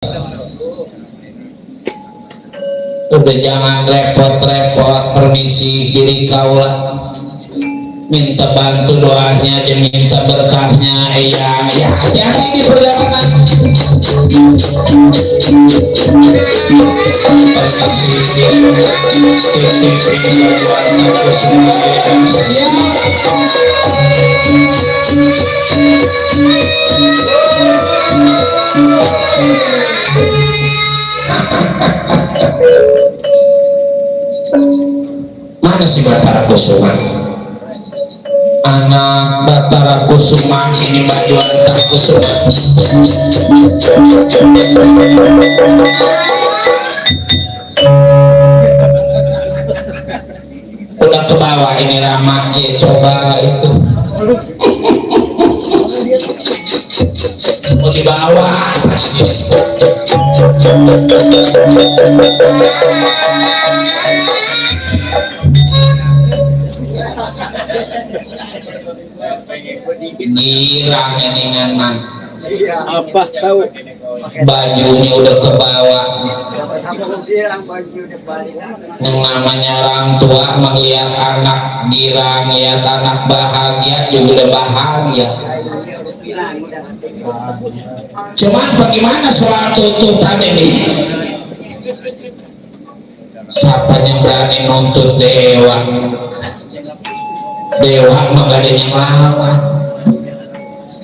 Udah jangan repot-repot, permisi diri kaula, minta bantu doanya aja, minta berkahnya eyang ya, hati-hati di perjalanan. Permisi mana si Batara Kusuma, anak Batara Kusuma ini baju Batara Kusuma. Udah ke bawah ini Rama ya, coba itu mau di bawah girang ini man, apa tahu bajunya udah ke bawah. Yang namanya orang tua melihat anak girang, lihat anak bahagia juga udah bahagia. Cuman bagaimana soal tuntutan ini? Siapa yang berani nuntut dewa? Dewa mah gak ada yang lawan.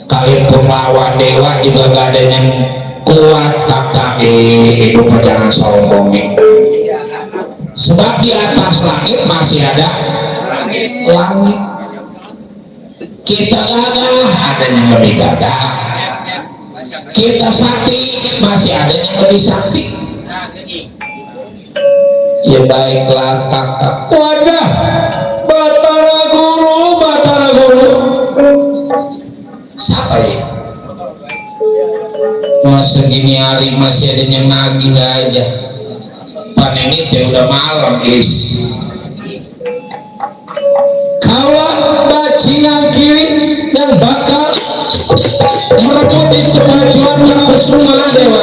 Kalaupun lawan dewa juga gak ada yang kuat. Tak hidup jangan sombong nih. Sebab di atas langit masih ada langit. Kita gagah, ada yang lebih gagah. Kita sakti, masih ada yang lebih sakti. Ya baiklah kakak. Wadah, Batara Guru, Batara Guru. Siapa ya? Masa gini hari masih ada yang nagih aja. Pan ini teh udah malam is. Kawan bajingan kiri dan bakal merebut itu bajuan yang Kusuma dewa.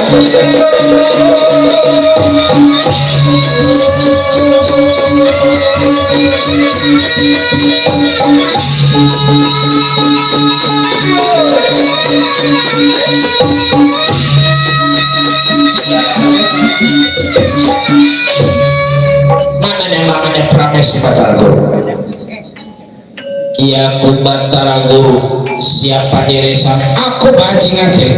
Mana yang namanya Pramesi Batara Guru? Iya, aku Batara Guru. Siapa diri sana? Aku bajingan kiri.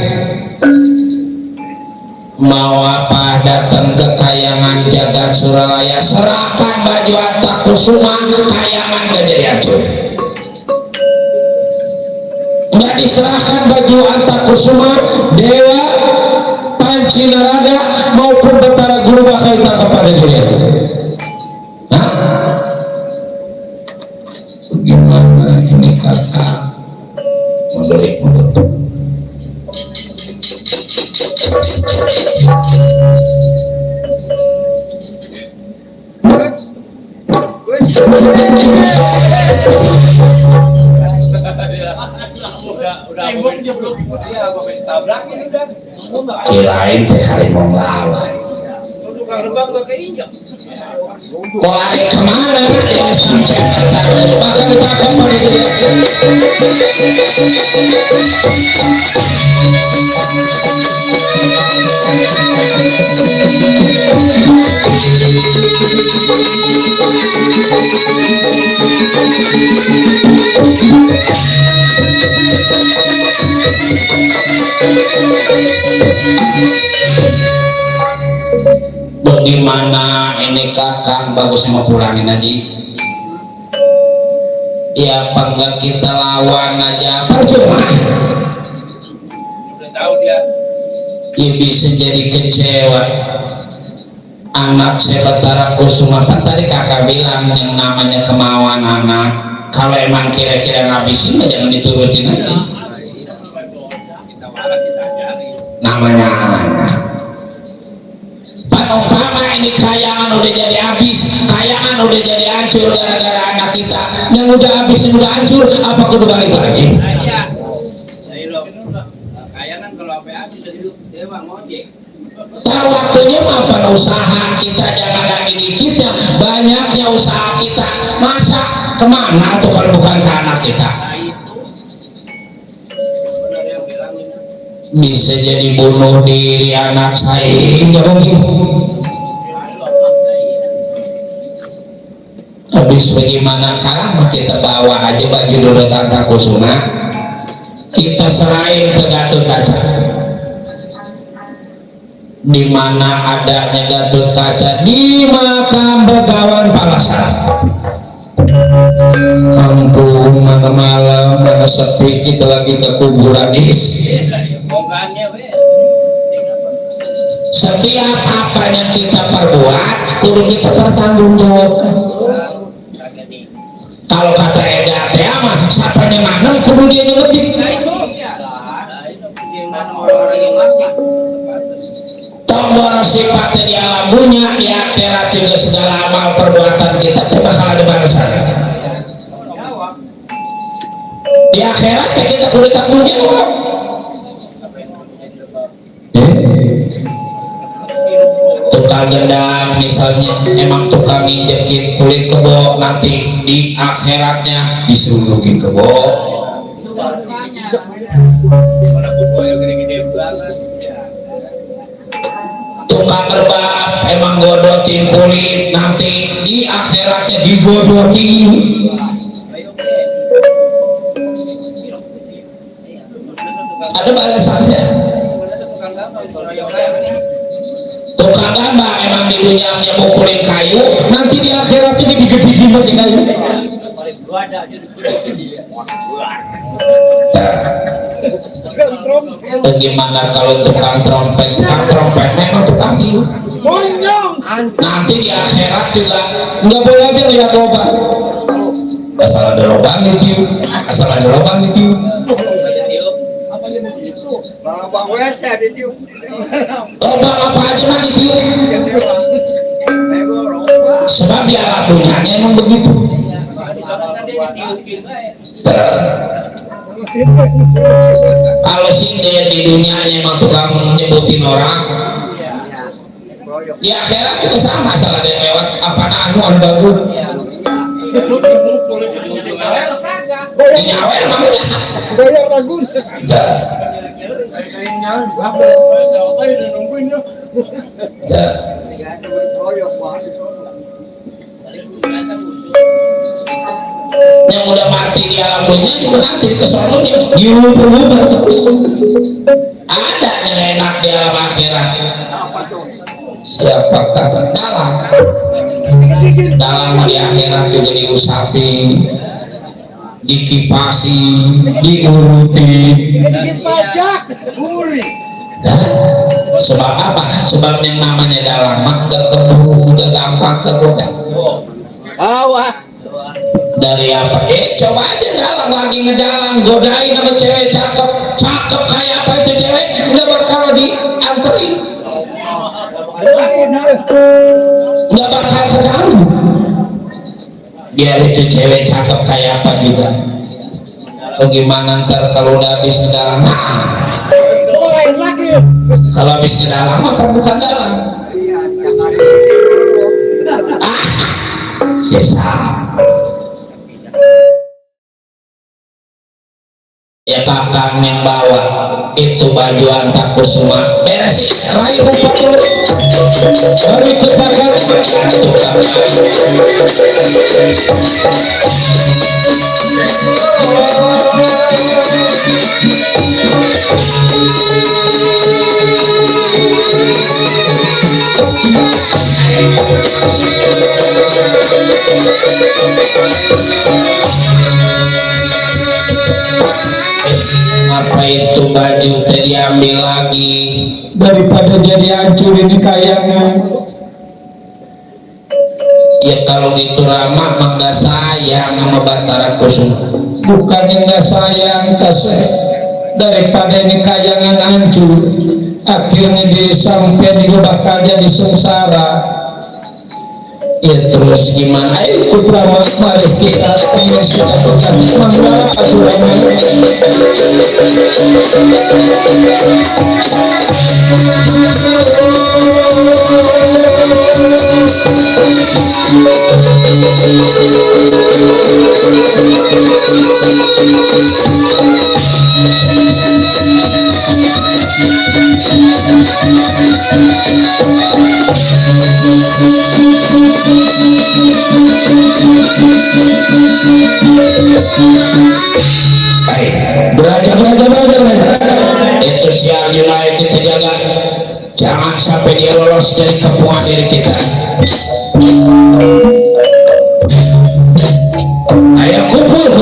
Mau apa datang ke kayangan jagat Suralaya, serahkan baju Atta Kusuma, kayangan gak jadi hancur. Nggak diserahkan baju Atta Kusuma, dewa Panci Naraga maupun Batara Guru bakal ditangkap pada dunia. Hah? Bagaimana ini kakak? Mundur. Kirain teh kali mau ngelawan. Mulai kemana dia sampai bahkan ditangkap oleh dia. Bagaimana ini kakang, bagusnya mau pulangin aja. Ya apa enggak kita lawan aja, percuma. Udah tahu dia. Ya bisa jadi kecewa. Anak saya Batara Kusuma, kan tadi kakak bilang yang namanya kemauan anak. Kalau emang kira-kira ngabisin, jangan diturutin aja. Namanya anak. Umpama ini kayangan udah jadi habis, kayangan udah jadi hancur gara-gara anak kita yang udah habis, udah hancur, apa kudu balik lagi? Iya. Kayangan kalau habis jadi dewa ngojek. Tahu waktunya apa usaha kita, jangan lagi dikitnya, banyaknya usaha kita, masa kemana tuh kalau bukan ke anak kita? Bisa jadi bunuh diri anak saya, nggak mungkin. Habis bagaimana karena kita bawa aja baju dulu Tante Kusuma, kita serahin ke Gatot Kaca. Di mana adanya Gatot Kaca? Di makam Begawan Palasar. Ampun, mana malam, mana sepi, kita lagi ke kuburan is. Setiap apa yang kita perbuat, kudu kita pertanggungjawabkan. Kalau kata Eda teh mah, siapa yang mana kudu dia nyebutin. Tombol sifatnya di alam dunia, di akhirat juga segala amal perbuatan kita itu bakal ada balasan. Di akhirat kita kudu tanggung jawab. Tukang gendam misalnya, emang tukang injekin kulit kebo, nanti di akhiratnya disuruhin kebo. Tukang rebab emang godotin kulit, nanti di akhiratnya digodotin. Ada balasannya. Tukang gambar emang di dunia mukulin kayu, nanti di akhiratnya digede-gede pakai kayu. Bagaimana kalau tukang trompet memang tukang tiup. Nanti di akhirat juga nggak boleh aja lihat lubang. Asal ada lubang ditiup, asal ada lubang ditiup. Lubang WC ditiup. Lubang apa aja mah ditiup. Sebab di alam dunianya emang begitu. Kalau sindir di dunianya emang tukang nyebutin orang, di akhirat juga sama, asal ada yang lewat apa anu anu bagus. Di nyawa emang Bayar lagu. Yang udah mati di alam dunia juga nanti ke sono diubah terus. Ada yang enak di alam akhirat. Siapa kata dalam di akhirat juga diusapi, dikipasi, diuruti. Sebab apa? Sebab yang namanya dalam mah gak keburu, gak gampang kegoda. Dari apa? Coba aja dalam lagi ngejalan, godain sama cewek cakep kayak apa itu cewek, nggak bakal dianterin, nggak bakal keganggu. Biar itu cewek cakep kayak apa juga, bagaimana ntar kalau udah habis ngedalam? Kalau habis ngedalam apa bukan dalam? Sisa ya kakang yang bawa itu baju Anta Kusuma beresin rayu rupa dulu baru ikut kakak apa itu baju teh diambil lagi daripada jadi hancur ini kayangan. Ya kalau gitu lama mah nggak sayang sama Batara Kusuma, bukannya nggak sayang kasih, daripada ini kayangan hancur akhirnya dia sampai juga bakal jadi sengsara. Ya terus gimana? Ayo putra mari kita menyaksikan mangga aturan. Belajar. Itu sial nilai kita jaga. Jangan sampai dia lolos dari kepungan diri kita. Ayo kumpul.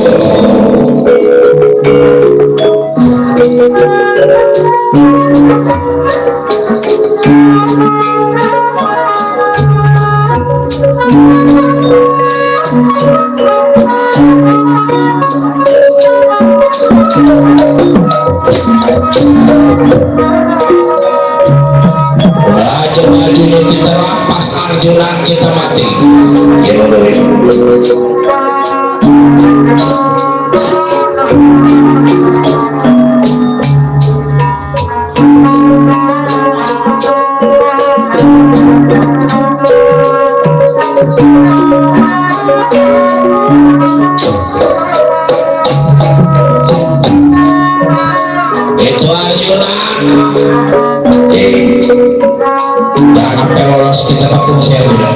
Baju kita rampas, Arjuna kita mati. Itu Arjuna. Jangan sampai lolos kita pakai share dulu.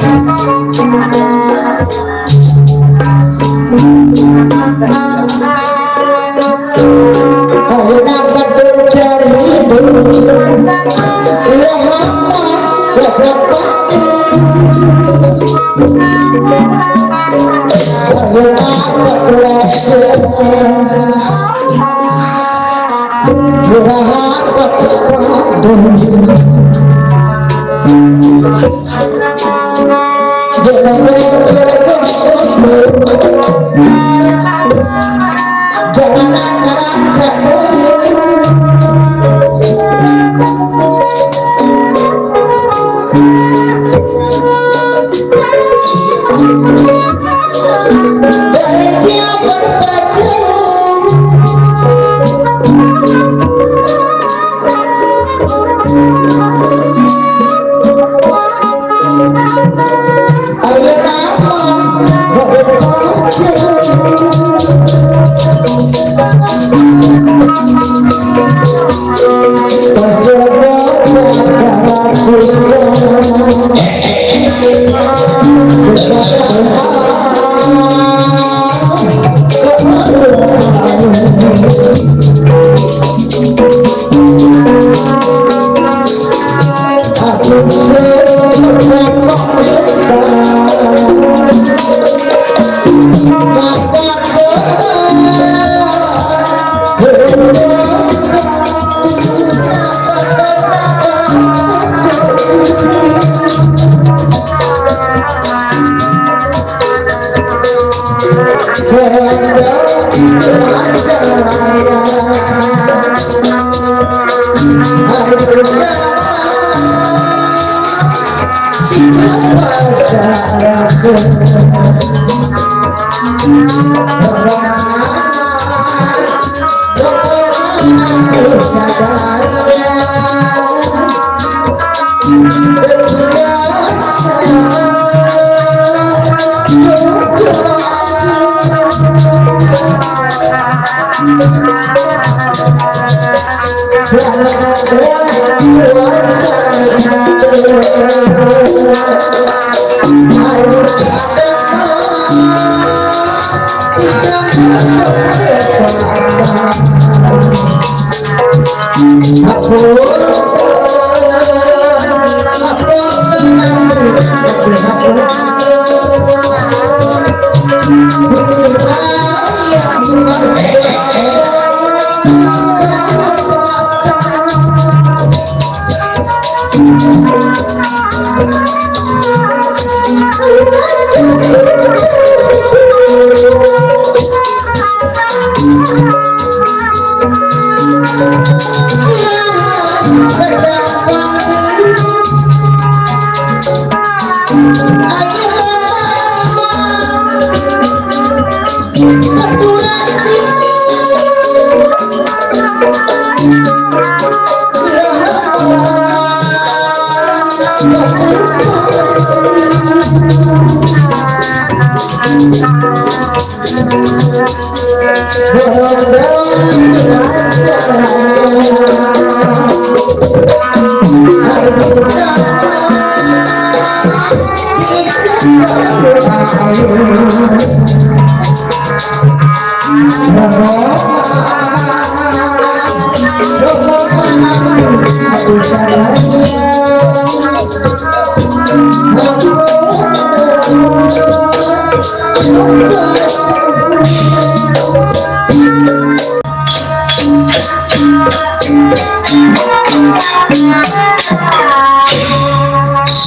Ayo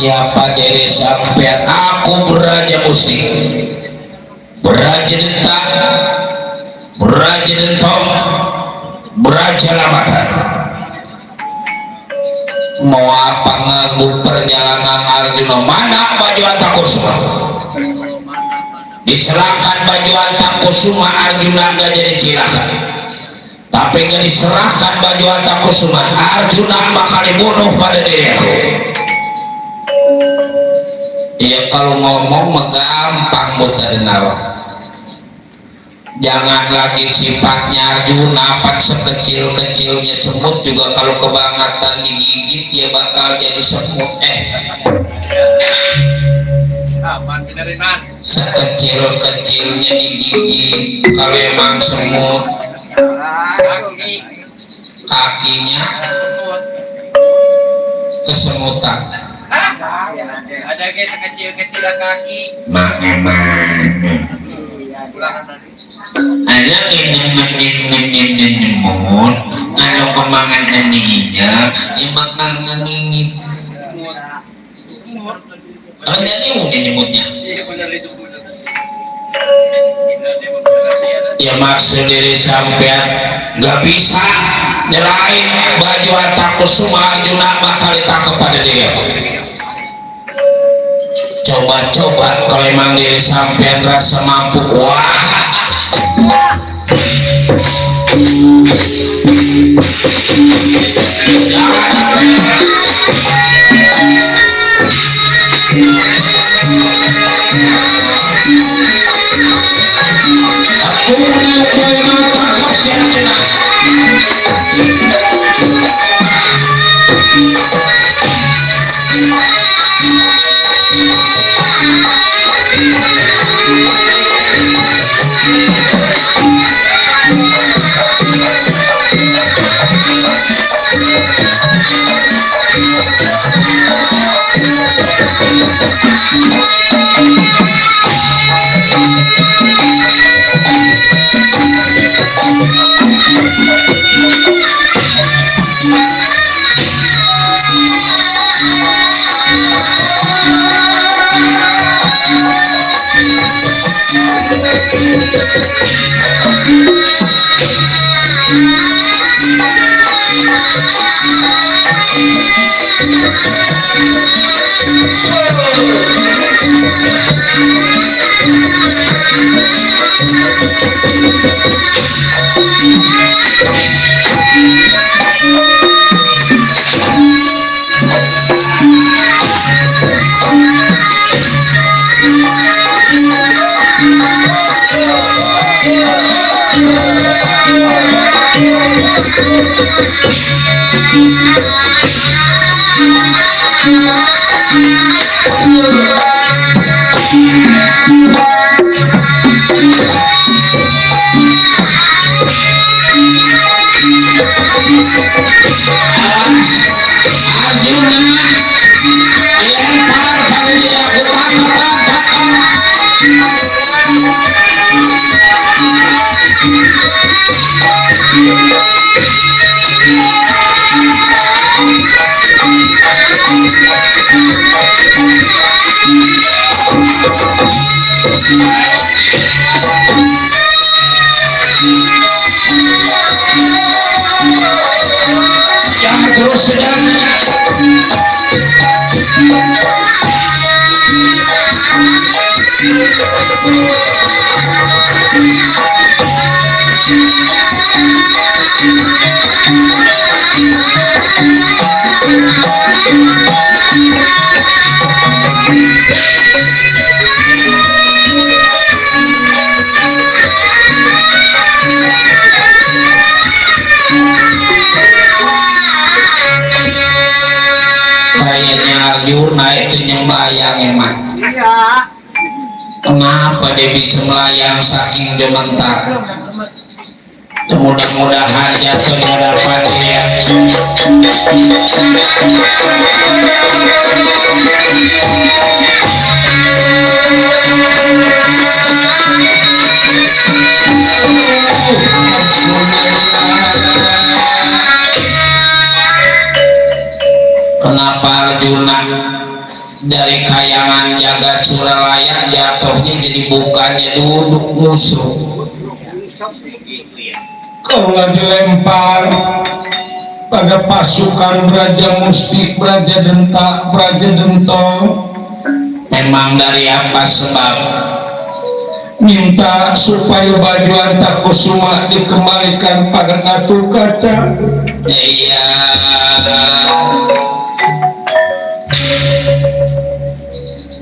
Siapa diri sampean? Aku beraja musik, beraja dentak, beraja dentong, beraja lambatan. Mau apa ngagu perjalanan Arjuna? Mana baju Antakusuma? Diserahkan baju Antakusuma, Arjuna gak jadi cilaka. Tapi gak diserahkan baju Antakusuma, Arjuna bakal dibunuh pada diri aku. Ya kalau ngomong gampang buta denawa. Jangan lagi sifatnya Arjuna apa sekecil-kecilnya semut juga kalau kebangetan digigit dia bakal jadi semut. Sekecil-kecilnya digigit kalau emang semut, kakinya kesemutan. Ada kayak sekecil-kecil kaki. Ada nyemut, kalau kemangan daninya, yang bakal ngingit. Kan jadi udah nyebutnya. Iya benar itu benar. Ya maksud diri sampean nggak bisa nyerahin baju Antakusuma, Arjuna bakal ditangkap pada diri aku. Coba-coba kalau emang diri sampean rasa mampu, wah kayaknya Arjuna itu nyembayang emang. Iya. Kenapa dia bisa melayang saking gemetar? Mudah-mudahan jatuh di hadapan dia. Kenapa Arjuna dari kayangan jagat Suralaya jatuhnya jadi bukannya duduk musuh? Kaulah dilempar pada pasukan Braja Musti, Braja Denta, Braja Dentong. Memang dari apa sebab? Minta supaya baju Antakusuma dikembalikan pada Gatotkaca. Iya.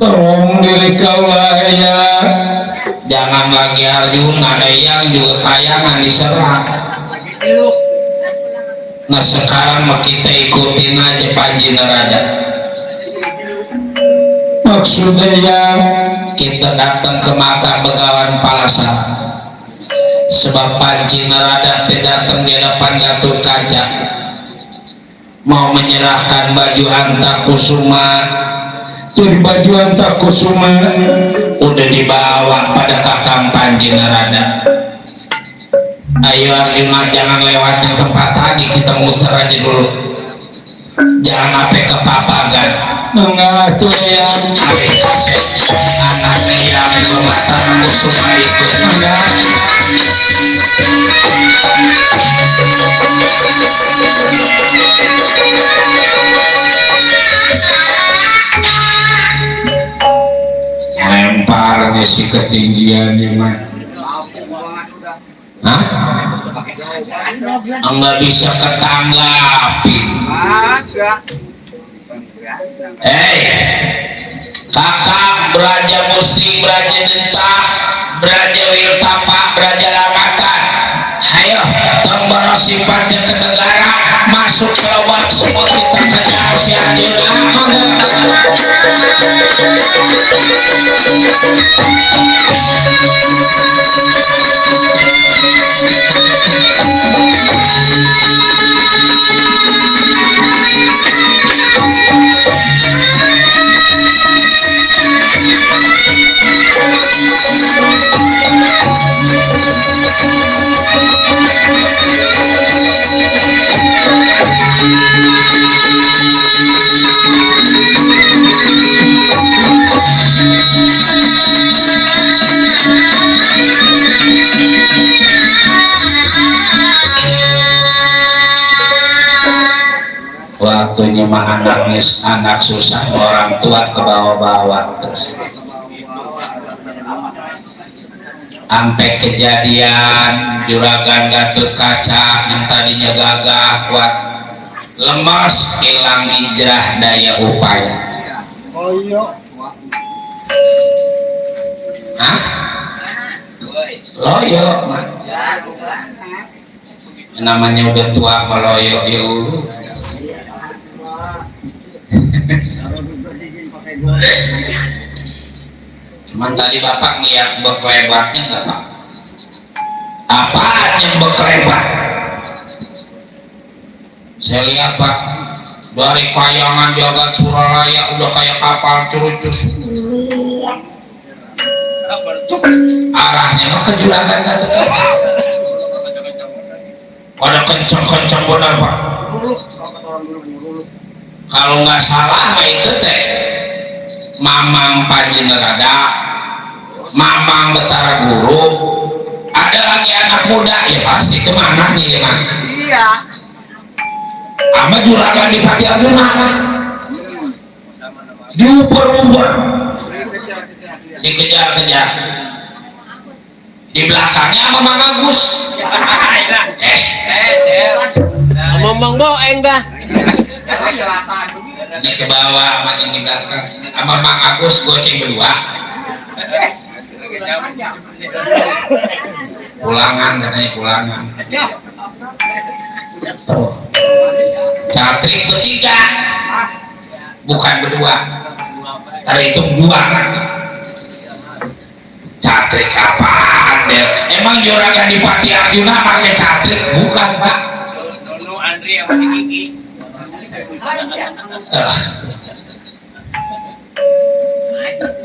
Tolong diri kaulah ya. Jangan lagi Arjuna yang juga kayangan diserang. Nah sekarang mah kita ikutin aja Panji Narada. Maksudnya yang Kita datang ke mata Begawan Palasa, sebab Panji Narada datang di hadapan Gatotkaca mau menyerahkan baju Antakusuma. jadi baju Antakusuma Udah dibawa pada kakang Panji Narada. Ayo Arjuna, jangan lewatin tempat tadi, kita muter aja dulu. Jangan sampai ke papagan. mengatur yang Anaknya yang memata Kusuma ikut. Lemparnya si ketinggiannya mah. Hah? Enggak bisa ketanggapi. Hei, kakak Braja Musti, Braja Denta, Braja Wiltapa, Braja Lamatan. Ayo, tembara sifatnya ke negara, masuk ke lubang semua kita kejar si Arjuna. Waktunya mah anak susah, orang tua ke bawah-bawah terus. Sampai kejadian juragan Gatotkaca yang tadinya gagah kuat lemas, hilang hijrah daya upaya. Hah? Loyo namanya udah tua meloyo yuk. Cuman tadi bapak ngeliat beklebatnya nggak pak? Apaan yang beklebat? Saya lihat pak, dari kayangan jagat Suralaya udah kayak kapal curucus. Arahnya mah ke juragan Gatotkaca. Pada kencang-kencang benar pak. Kalau nggak salah mah itu teh Mamang Panji Narada, Mamang Betara Guru, ada lagi anak muda ya pasti kemana nih kan? Iya. Ama juragan di Pati Arjuna diuper-uper, dikejar-kejar. Di belakangnya sama Mang Agus. Ngomong boeng dah. Ini ke bawah sama yang di belakang sama Mang Agus goceng berdua. Pulangan katanya pulangan. Tuh. Catrik bertiga. bukan berdua, terhitung dua kan. Catrik apaan Del? Emang juragan di Pati Arjuna pakai catrik? Bukan Pak. Nono Andri yang masih gigi.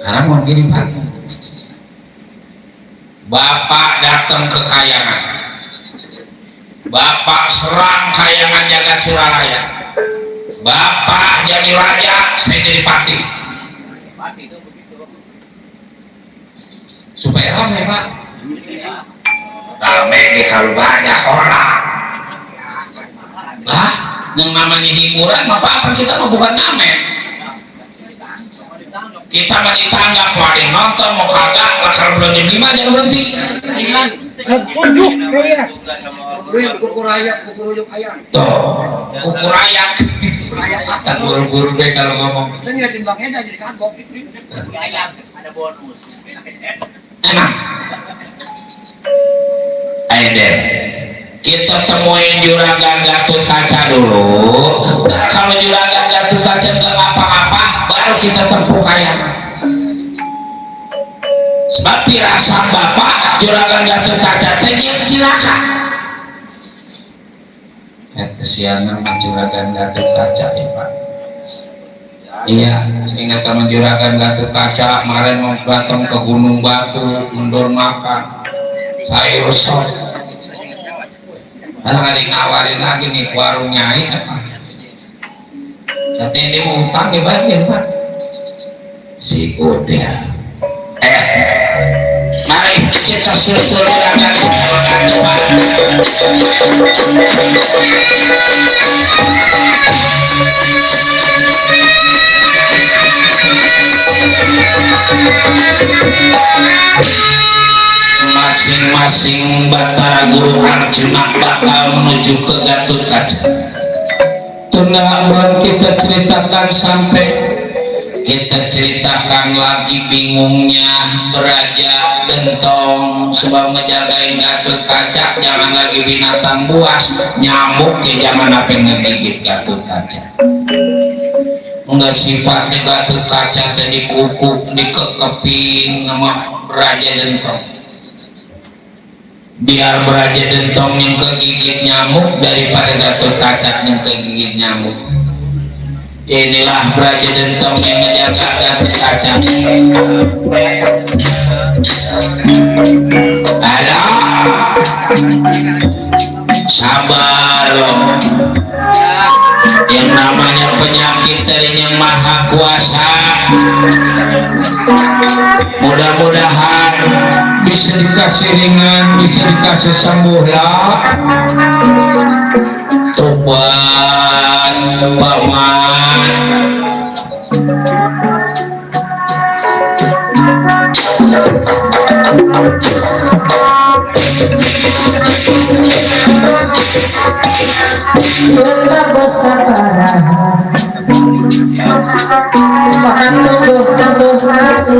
Karena mau gini Pak, Bapak datang ke Kayangan, Bapak serang Kayangan jagat Suralaya, Bapak jadi raja, saya jadi patih, supaya rame Pak. Rame di kalau banyak orang lah, yang namanya hiburan apa kita mah bukan ngamen. Kita mah ditanggap, mau ada yang nonton mau kagak lah, kalau belum jam 5 jangan berhenti. Tunjuk saya. Kuku rayak, kuku ruyuk ayam. Tuh, kuku rayak. Tak buru-buru deh kalau ngomong. Saya ngeliatin Bang Eda jadi kagok. Ayam ada bonus. Enak. Ayo deh, kita temuin juragan Gatot Kaca dulu. Nah, kalau juragan Gatot Kaca nggak ngapa-ngapa, baru kita tempuh Kayangan. Sebab dirasa bapak juragan Gatot Kaca tadi cilaka. Kesian sama juragan Gatot Kaca ya Pak. Iya, ingat sama juragan Gatot Kaca kemarin mau datang ke Gunung Batu mendor makan. Saya resot. Karena ada yang nawarin lagi nih warung Nyai apa? Katanya dia mau utang ya Pak. Si Odel. Mari kita susul dengan masing-masing Batara Guru Arjuna bakal menuju ke Gatot Kaca. Tenang, kita ceritakan sampai kita ceritakan lagi bingungnya Beraja Gentong sebab ngejagain Gatot Kaca, jangan lagi binatang buas nyamuk ya jangan apa ngegigit Gatot Kaca. Enggak sifatnya Gatot Kaca tadi kuku dikekepin sama Beraja Gentong, biar Beraja Gentong yang kegigit nyamuk daripada Gatot Kaca yang kegigit nyamuk. Inilah Beraja Gentong yang menjaga Gatot Kaca. Halo, sabar loh. Yang namanya penyakit dari Yang Maha Kuasa, mudah-mudahan bisa dikasih ringan, bisa dikasih sembuh ya. Tobat paman. Kita bersabar, menunduk-nunduk hati,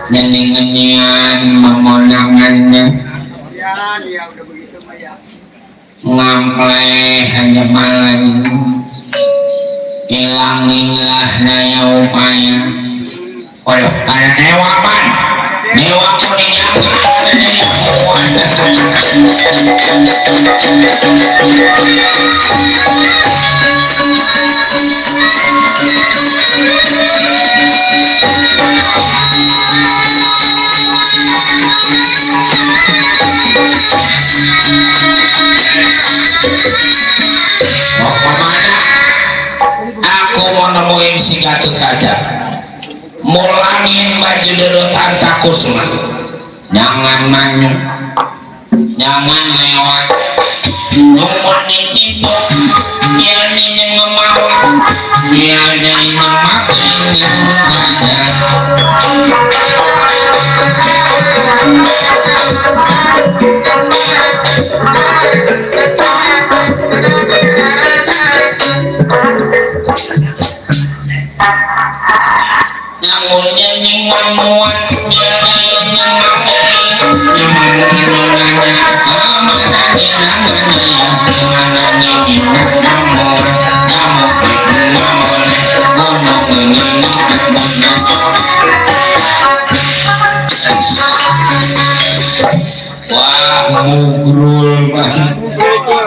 nyenyi-nyenyian memonangannya Ya, dia udah begitu mah ya. ngampleh hanya malam ilanginlah naya upaya. Waduh, ada newa pan, newa kuning yang ada mau kemana? Aku mau nemuin si Gatot Kaca, mulangin baju derutan takusma, jangan manyun, jangan lewat, ngomongin itu, dia yang ngemawa, dia yang ngemakin namunnya ngamuan dia yang wah mugrul banget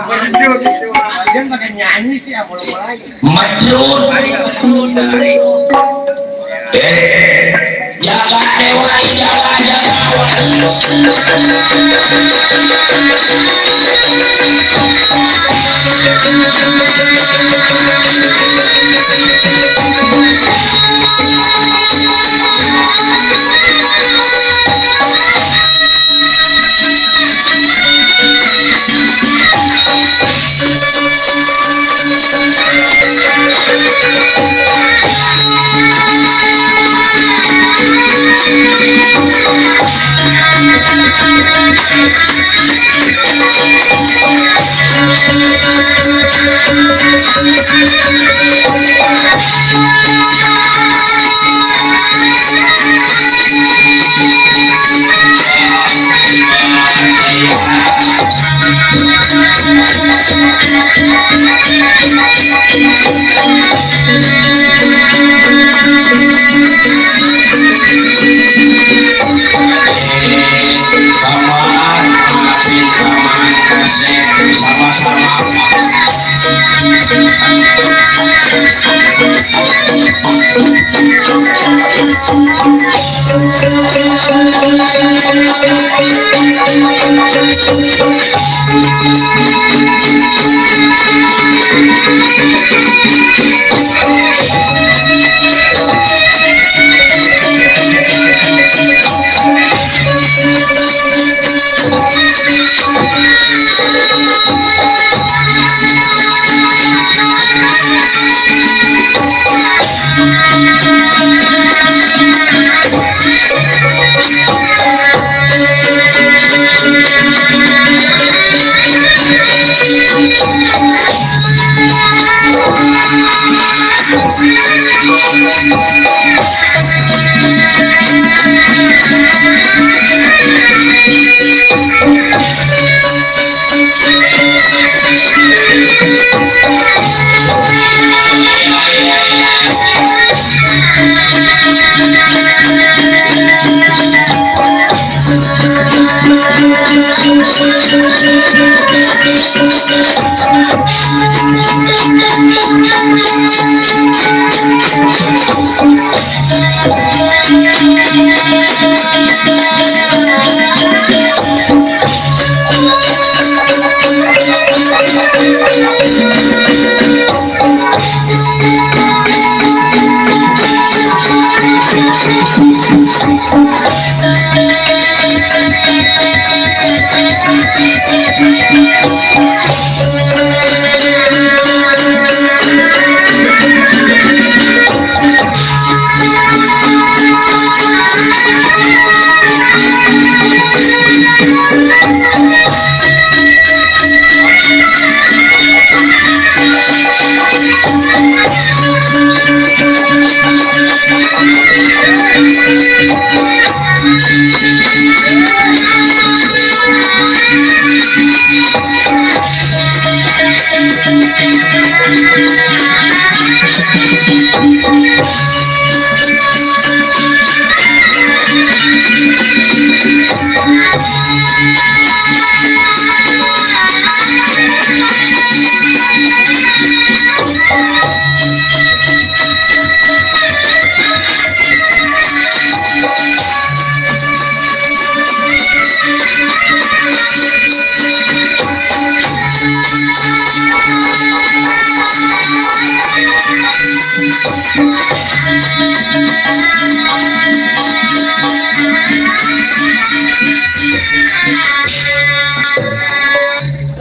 Berdut itu mah. Dia pakai nyanyi sih ya mulai. madrut jaga dewa jaga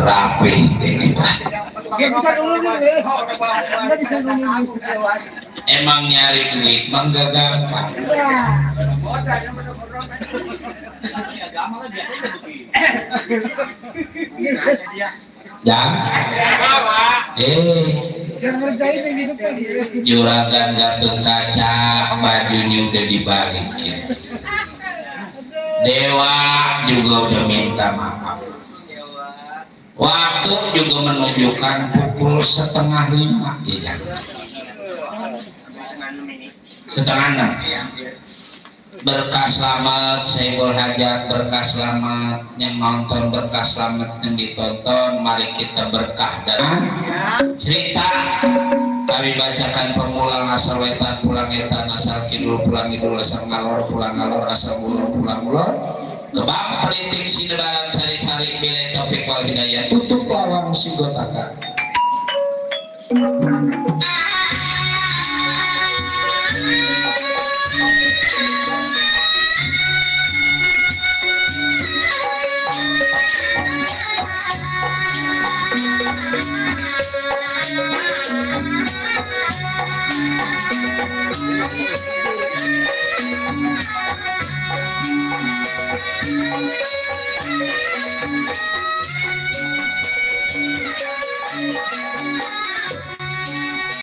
Rapi ini Pak. Nggak bisa dulu nih. Nggak bisa dulu. Emang nyari duit mah gak gampang. Jam. Yang ngerjain yang di depan. Juragan Gatot Kaca bajunya udah dibalikin. Dewa juga udah minta maaf. Waktu juga menunjukkan pukul 4:30 ya. 5:30. Berkah selamat Saiful Hajat, berkah selamat yang nonton, berkah selamat yang ditonton. Mari kita berkah dan cerita kami bacakan permulaan asal wetan pulang etan asal kidul pulang kidul asal ngalor pulang ngalor asal mulur pulang mulur kebang politik sinebaran sari-sari bilai topik wal hidayah tutup lawang si gotakan.